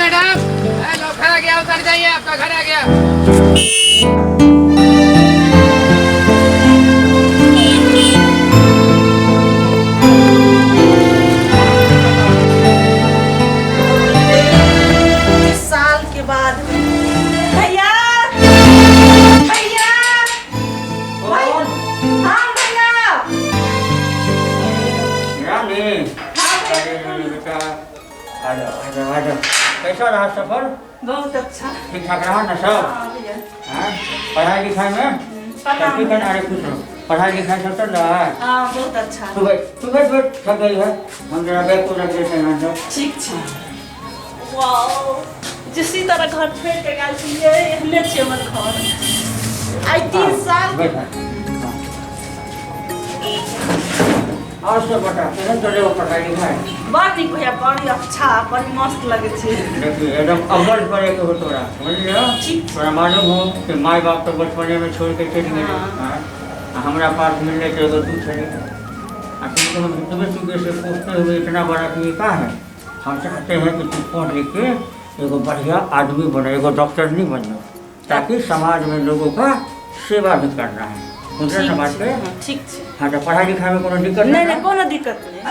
Madam, लोखर आ गया, उतर जाइए, आपका घर आ गया। साल के बाद भैया, भैया, हाँ भैया। रानी, अरे रानी बेटा, आ जाओ आ जाओ आ जाओ। कैसा रहा सफर? बहुत अच्छा। ठीक ठाक रहा ना सब? हाँ भैया। हाँ, पढ़ाई लिखाई में पता सब ठीक है ना? अरे खुश रहो। पढ़ाई लिखाई सब चल रहा है? हाँ, बहुत अच्छा। सुबह सुबह सुबह थक गई है, हम जरा बैग को रख देते हैं यहाँ से। ठीक छै। वाओ, जिसी तरह घर छोड़ के गेल छियै, एहने छै हमर घर आइ 3 हाँ, साल। बैठ। हाँ। और सब बता, कैसे चले वो पढ़ाई लिखाई? बड़ नीक भैया, बड़ी अच्छा, बड़ी मस्त लगे छै। देखिए, एकदम अव्वल पढ़े के हो तोरा, समझ लियो? ठीक। तोरा मालूम हो कि माय बाप तो बचपने में छोड़ के चलि गेलै। हाँ। हाँ, आ हमरा पास मिलने के एगो तू छली, आ तुमको हम सुबह सुबह से पोसते हुए इतना बड़ा कि का है, हम चाहते हैं कि तू पढ़ लिख के एगो बढ़िया आदमी बने, एगो डॉक्टर नहीं बनना, ताकि समाज में लोगों का सेवा भी करना है, बुझल ठीक ना बात छै। के? हाँ, ठीक छै। हाँ, तो पढ़ाई लिखाई में कोनो दिक्कत? नहीं नहीं, कोनो दिक्कत नहीं।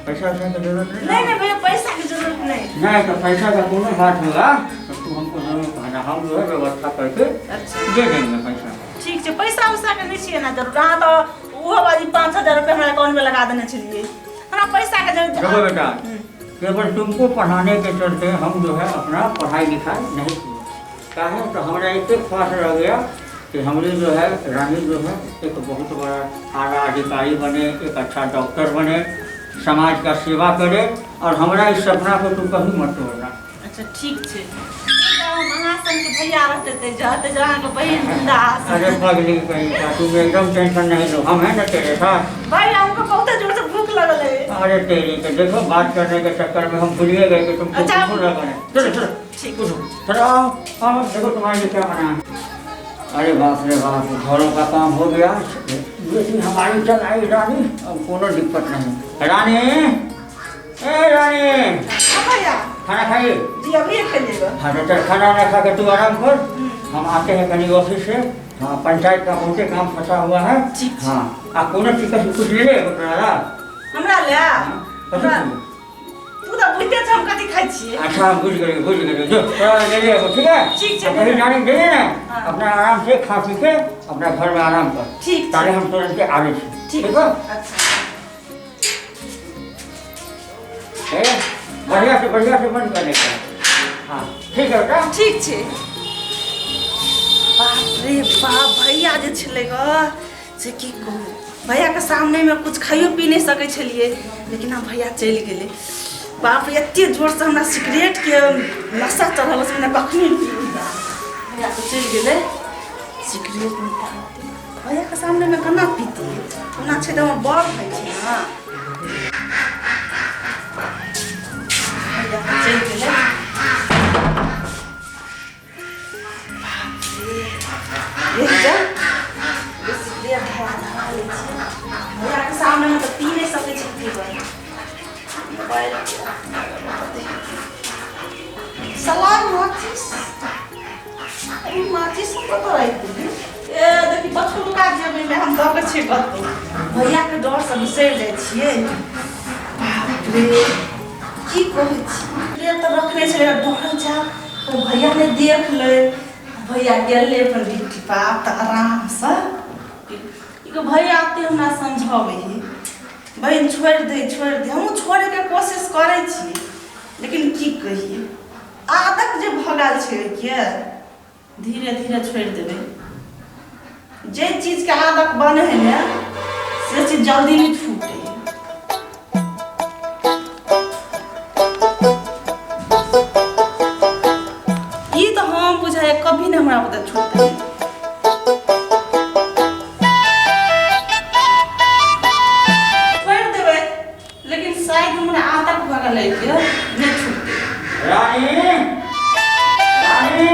पैसा वैसा के जरूरत नहीं? नहीं नहीं भैया, पैसा की जरूरत नहीं। नहीं तो पैसा का कोनो बात होगा तो तू हमको जरूर कहना, हम जो है व्यवस्था करके अच्छा दे देंगे पैसा। ठीक छै, पैसा उसा के नहीं छियै ना जरूरत। अहाँ तऽ ओहो बाजी 5000 रुपया हमरा अकाउंट में लगा देने छलियै, हमरा पैसा के जरूरत। देखो बेटा, केवल तुमको पढ़ाने के चलते हम जो है अपना पढ़ाई लिखाई नहीं किए, काहे तो हमारा एक ख्वाहिश रह गया कि हमने जो है रानी जो है एक बहुत बड़ा आला अधिकारी बने, एक अच्छा डॉक्टर बने, समाज का सेवा करे, और हमारा इस सपना को तू कभी मत तोड़ना। अच्छा, ठीक छै। हम अहाँ संग भैया रहते ते जहते जो अहाँके बहिन बिंदास। अरे पगली कहीं का, तुम एकदम टेंशन नहीं लो, हम हैं ना तेरे साथ। भैया, हमको बहुत जोर से भूख लगल है। अरे तेरी के, देखो बात करने के चक्कर में हम भूल गए कि तुमको अच्छा। भूख लगल है। चलो चलो। ठीक। उठो, चलो आओ आओ, देखो तुम्हारे लिए क्या बना है। अरे बाप रे बाप, घरों का काम हो गया, बेटी हमारी चल आई रानी, अब कोनो दिक्कत नहीं। रानी, ए रानी। हाँ भैया। खाना खाइए? जी, अभी खेलिएगा। हाँ तो चल, खाना वाना खा के तू आराम कर, हम आते हैं कहीं ऑफिस से। हाँ, पंचायत का बहुते काम फंसा हुआ है। ठीक। हाँ, आ कोनो टिकट कुछ ले ले तोरा? हमरा ले? हाँ, कथी? हमरा- तू तऽ बुझते छ हम कथी खाइ छियै। अच्छा, हम बुझ गए बुझ गए, जो तोरा ले ले, ठीक है? ठीक छै। आ कहीं जाने के ना। हाँ। अपना आराम से खा पी के अपना घर में आराम कर। ठीक छै। ताले हम तुरंत के आवे छी। ठीक। ठीक है? अच्छा। ए, बढ़िया से बंद कर लेते हैं। हाँ, ठीक है बेटा। ठीक छै। बाप रे बाप, भैया जे छलै ग से की कहू, भैयाके सामनेमे कुछ खाइयो पी नहि सकै छलियै, लेकिन आब भैया चलि गेलै। बाप रे, एते जोरसँ हमरा सिगरेटके नशा चढ़ल से हमरा कखनी भैया तऽ चलि गेलै, सिगरेट निकालतै, भैयाके सामनेमे केना पीतियै? ओना छै तऽ हमर बड़ भाय छै ने। भैया तऽ चलि गेलै। यही जा सिगरेट धरा धरा लै छियै, भैयाके सामनेमे तऽ पी नहि सकै छी। पीबै मोबाइल सलाह, माचिस, अरे माचिस हम कतऽ राखि देली? ए देखी, बछुलका जेबीमे हम दऽ के छियै कतौ, भैयाके डरसँ बिसरि जाइ छियै। बाप रे, की कहै छी, प्लेट तऽ रखने छलै, डरल जा तऽ भैया नहि देख लै। भैया गेलै अपन ड्यूटी पर, आब तऽ आरामसँ। ई भैया आते हमरा समझाबै है, बहिन छोड़ि दे, छोड़ि दे। हमहूँ छोड़ैके कोशिश करै छी, लेकिन की कहियै, आदत जे भऽ गेल छै ओहिके, धीरे धीरे छोड़ि देबै। जे चीजके आदत बनै है ने, से चीज जल्दी नहि छूटै है। ई तऽ हम बुझाइए कभी नहि हमरा बुते छूटतै। छोड़ि देबै, लेकिन शायद हमरा आदत भऽ गेलै के नहि छूटतै। रानी, रानी,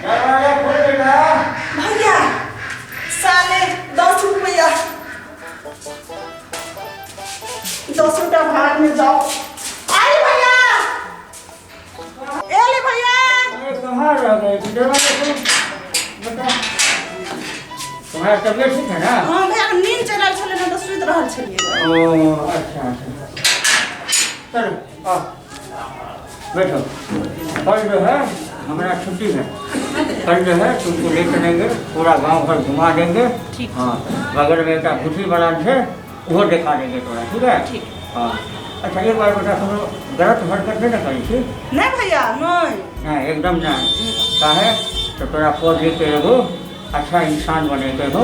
दरवाजा खोल बेटा। भैया, साले 10 रुपया, 10 रुपया भाड़ में जाओ। आई भैया, एली। तुम्हारा तबीयत ठीक है ना? हाँ भैया, नींद चलि आयल छलै ने तऽ सुति रहल छलियै। ओ अच्छा अच्छा, चलो आओ बैठो। कल जो है हमारा छुट्टी है, कल जो है तुमको ले चलेंगे, पूरा गांव भर घुमा देंगे। ठीक। हाँ, बगल में एक खुशी बना है, वो दिखा देंगे थोड़ा, ठीक है? ठीक। हाँ अच्छा, एक बार बेटा तुम गलत हरकत नहीं ना करी थी? नहि भैया, नहि। नहीं, एकदम नहीं। काहे तो तोरा पढ़ लिख के एगो अच्छा इंसान बने के हो,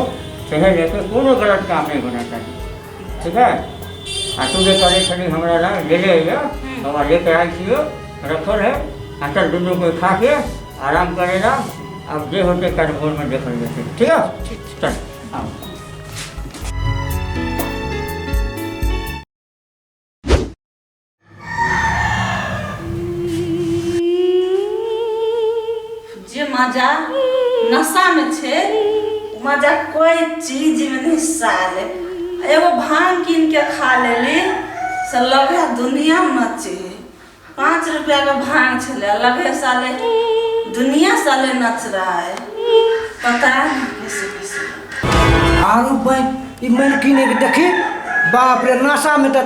तहे लेके कोनो गलत काम नहीं होना चाहिए, ठीक है? आ तू जे करे छली हमरा ला ले ले अइहे, हमरा लेके आयल छियो, रखल है। आ चल दुनू कोई खा के आराम करेला, अब जे होते कल भोर में देखल जेतै, ठीक है? चल आओ। जे मजा नशा में छै ओ मजा कोई चीज में नहीं साले। एगो भांग कीन के खा लेली से लगे दुनिया नचे। 5 रुपया के भांग छले, लगे साले दुनिया साले नच रहा है, पता नहीं कैसे कैसे। आरू बैंक ई मालकिन के देखी, बाप रे, नशा में तऽ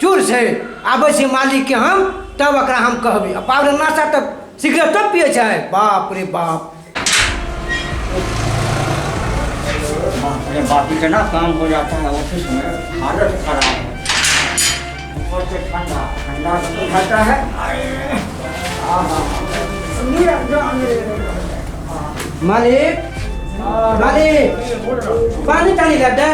चूर छै। आबै छै मालिक के हम तब एकरा हम कहबै। आ बाप रे, नशा तऽ सिगरेट तब पियै छै, बाप रे बाप। बाप रे बाप, इतना काम हो जाता है ऑफिस में, हालत खराब है। ऊपर से ठंडा ठंडा उठाता है। अरे, हाँ हाँ मालिक, मालिक, बोल रहा हूँ। पानी तानी लग दे?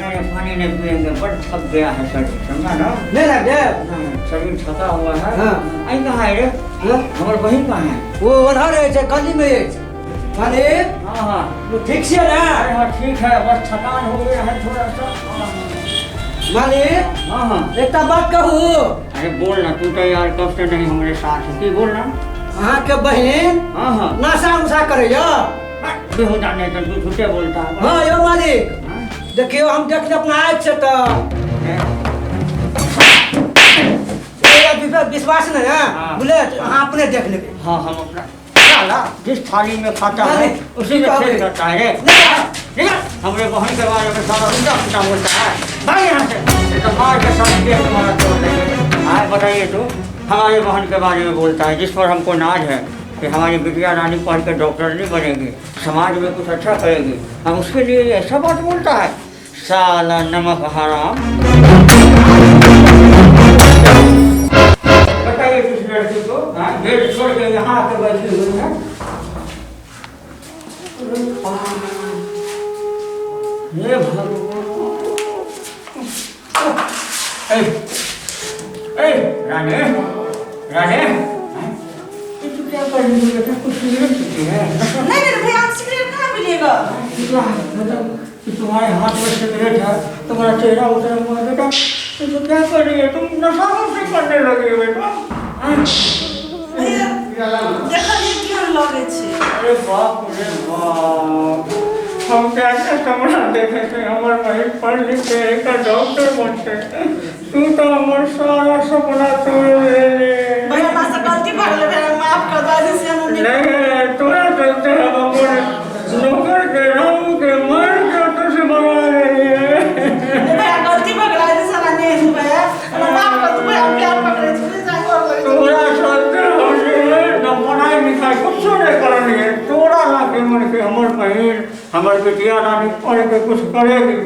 नहीं, पानी नहीं पियेंगे, बड़ थक गया है शरीर, समझा ना? नहीं लग दे? नहीं, शरीर थका हुआ है। हाँ। आई कहाँ है रे? हाँ? हमार बहन कहाँ है? ओ उधर अछि, गली में अछि। मालिक, हाँ हाँ। वो ठीक छै ना? अरे हाँ ठीक है, बस थकान हो गया है थोड़ा सा। हाँ। मालिक, हाँ हाँ। एकटा बात कहू? अरे बोल ना, तू तो यार कब से नहीं हमारे साथ है, की बोल ना। अहाँके बहिन हाँ हाँ नशा उशा करैया? बेहुदा नहीं तो तू झूठे बोलता है। हाँ यौ मालिक, हाँ? देखियौ हम देखले अपना आँखि से तऽ हैं? विश्वास नहीं है। हाँ। बोले अहाँ अपने देख लेबै। हाँ, हम अपना साला जिस थाली में खाता है मालिक, उसी में की खेल कहबै? करता है रे। नहीं। ठीक है, हमारे बहन के बारे में सारा उल्टा पुल्टा बोलता है, भाई यहाँ से, ये तो मार के साथ देह तुम्हारा तोड़ देंगे। आए बताइए तो, हमारे बहन के बारे में बोलता है जिस पर हमको नाज है कि हमारी बिटिया रानी पढ़ के डॉक्टर नहीं बनेगी, समाज में कुछ अच्छा करेगी, हम उसके लिए ऐसा बात बोलता है, साला नमक हराम। बताइए किस लड़की को, हाँ, गेट छोड़ के यहाँ आके बैठी हुई है। ये भगवान, ए, ए, रानी, रानी, हाँ? ये तू क्या कर रही है बेटा? कुछ सिगरेट पीती है? नहीं नहीं भैया, हम सिगरेट कहाँ मिलेगा? क्या मतलब कि तुम्हारे हाथ में सिगरेट है, तुम्हारा चेहरा उतरा हुआ है बेटा, ये तो क्या कर रही है तुम? नशा कैसे करने लगी हो बेटा? हाँ? भैया देखलियै केहन लगै छै। अरे बाप रे बाप, हम क्या क्या सपना देखे थे, हमार बहन पढ़ लिख के एक डॉक्टर बनते, तू तो हमार सारा सपना तोड़ ले। भैया हमरा से गलती भऽ गेलै भैया, माफ कर दो, आज से हम नहीं। नहीं, तोरा चलते हम अपन नौकर के राम के मार के ऑटो से भगा रही है। भैया गलती भऽ गेलै, आज से हमरा नहीं हेतै भैया, हमरा माफ कर दो भैया, हम प्यार पकड़ै छी, प्लीज अहाँ कर लगै छी। तोरा चलते हम जे न पढ़ाई लिखाई कुछ नहीं करलिए, तोरा लाके मन के हमर बहन हमर बिटिया रानी पढ़ के कुछ करेगी,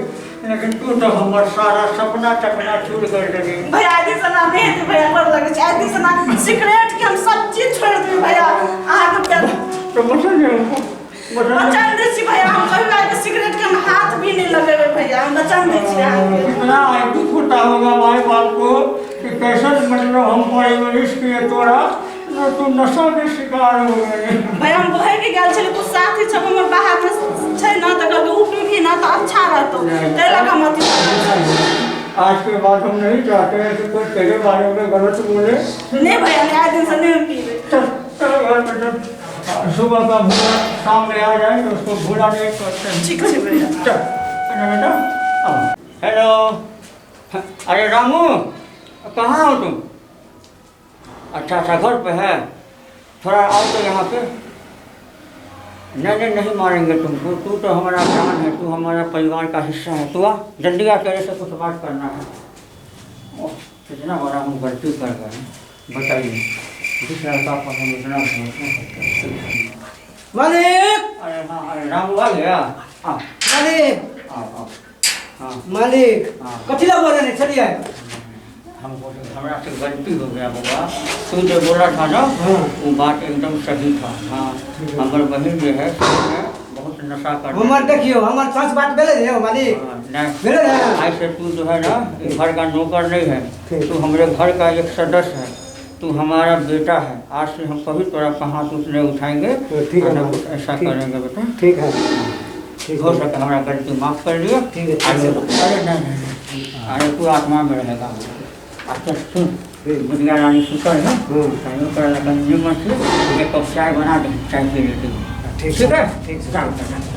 लेकिन तू तो हमर सारा सपना चकना चूर कर देली। भैया आज से ना नहीं हेतै भैया, कर लगै छी, आज से ना सिगरेट के हम सब चीज छोड़ि देबै भैया, अहाँके प्यार। तो बचल जे हमको बचल। वचन दै छी भैया, हम कहियो आके सिगरेट के हम हाथ भी नहीं लगेबै भैया, हम वचन दै छी अहाँके। कितना दुख होता होगा माए बाप को कि कैसे मतलब हम परवरिश किए तोरा, न तू नशा के शिकार हो गए। भैया हम बहै के गेल छलियै, कुछ साथी सब हमर बाहर में छै न, तऽ कहलकै ओ पीबही न तऽ अच्छा रहतौ, ताहि लऽ कऽ हम अथी करलियै। आज के बाद हम नहीं चाहते हैं कि कोई तेरे बारे में गलत बोले। नहीं भैया, नहीं, आज दिन से नहीं हम पीबै। चल चल घर में चल, सुबह का भूरा सामने आ जाए तो उसको भूरा नहीं करते हैं। ठीक छै भैया। चल अच्छा बेटा आओ। हेलो, अरे रामू कहाँ हो तुम? अच्छा अच्छा, घर पे है, थोड़ा आओ तो यहाँ पे। नहीं नहीं, नहीं मारेंगे तुमको, तू तो हमारा जान है, तू हमारा परिवार का हिस्सा है। तू आ जल्दी आ, तेरे से कुछ बात करना है। ओह, कितना बड़ा हम गलती कर गए, बताइए। जिस लड़का पर हम इतना भरोसा करते हैं। मालिक। अरे हाँ, अरे राम आ गया, आ। मालिक। आओ आओ, हाँ। मालिक। हाँ। कथी ला बोले नहीं चलिए? हमको हमरा से गलती हो गया बबुआ, तू जो बोला था ना, हाँ। वो बात एकदम सही था। हाँ, हमर बहन जो है से बहुत नशा कर हमर देखियो, हमर सच बात भेलै ने यौ मालिक? हाँ, नहीं। भेलै ने? आज से तू जो है ना इस घर का नौकर नहीं है। ठीक। तू हमारे घर का एक सदस्य है, तू हमारा बेटा है। आज से हम कभी तोरा पर हाथ उठ नहीं उठाएंगे। तो ठीक है और ना मालिक। कुछ ऐसा ठीक। करेंगे बेटा। ठीक है, ठीक। हो सके हमारा गलती माफ कर दियो। ठीक है, ठीक अरे है। अरे नहीं नहीं नहीं, अरे तू आत्मा में रहेगा। अच्छा सुन, बुढ़िया रानी सुतल है। कहीं कर लगन निमन से एक कप चाय बना दे, चाय पी लेती हूँ। ठीक। ठीक है। ठीक। चल।